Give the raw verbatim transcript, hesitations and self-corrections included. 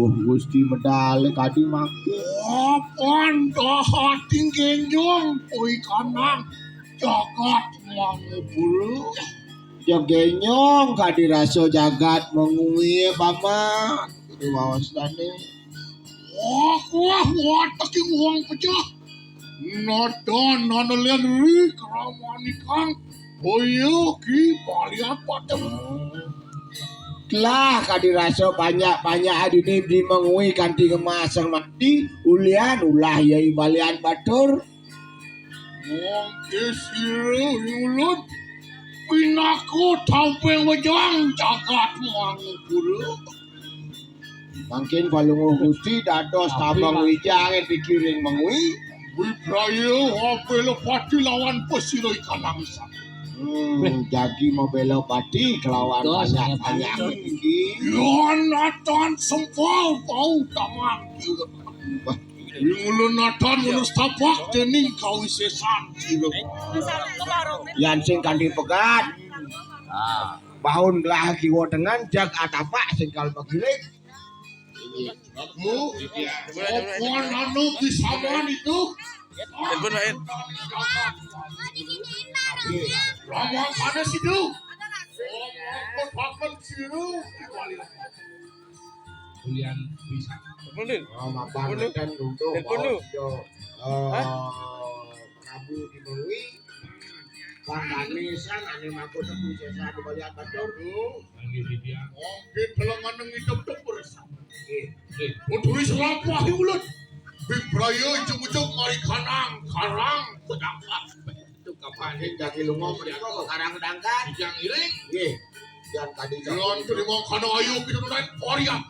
Gusti medal kadi mangke. Apan dahating genjong, oi kanang jagat mangubur. Ya genjong kadi rasa jagat mangui, Paman. Itu wawasane. Wah, wah, wah, taking wong pecah. Nadon, nana lian ri, keramanikang. Boyo ki balian patem. Telah kadi rasa banyak-banyak adine di mangui kanti ngemasang mati, ulian ulah yai balian batur. Wong ke sira ulun pinaka tamping wejang jagat mangkura. Mangkin Palungguh Gusti dados tabang wijang dikiring mangui. Wibraya wabela pati lawan pasira ikan angsan. Hmm, jagi mabela pati kelawan banyak-banyak iki. Yonatan sempal bau tamang. Wah, ing ulun natan ulun setapak dening kawisesan. Yan sing kanthi pegat. Ah, baun gelah kiwa tengen jag atapak singkal magilik. Mu, opan anu bisaman itu. Telepon, Pak. Lawan panas itu. Opan siru. Ulian bisa. Telepon, Din. Oh, mapan Telepon, Din. Ngeten duduk. Telepon, Din. Yo. Eh, Hah? Prabu Dimewi. Pangganisan ane mangko tebu sesa di balian batur. Nggih, Widya. Oke, telengan nang hidup tuh beres. Nggih. Nggih. Kudu wis lampah ulun. Bibraya ujug-ujug mari kanang karang kedangkat. Itu kapan? Mangkin jagi lunga mriko kok karang kedangkat. Ijang iring. Nggih. Yang tadi Lan terima kana ayo kita naik porian.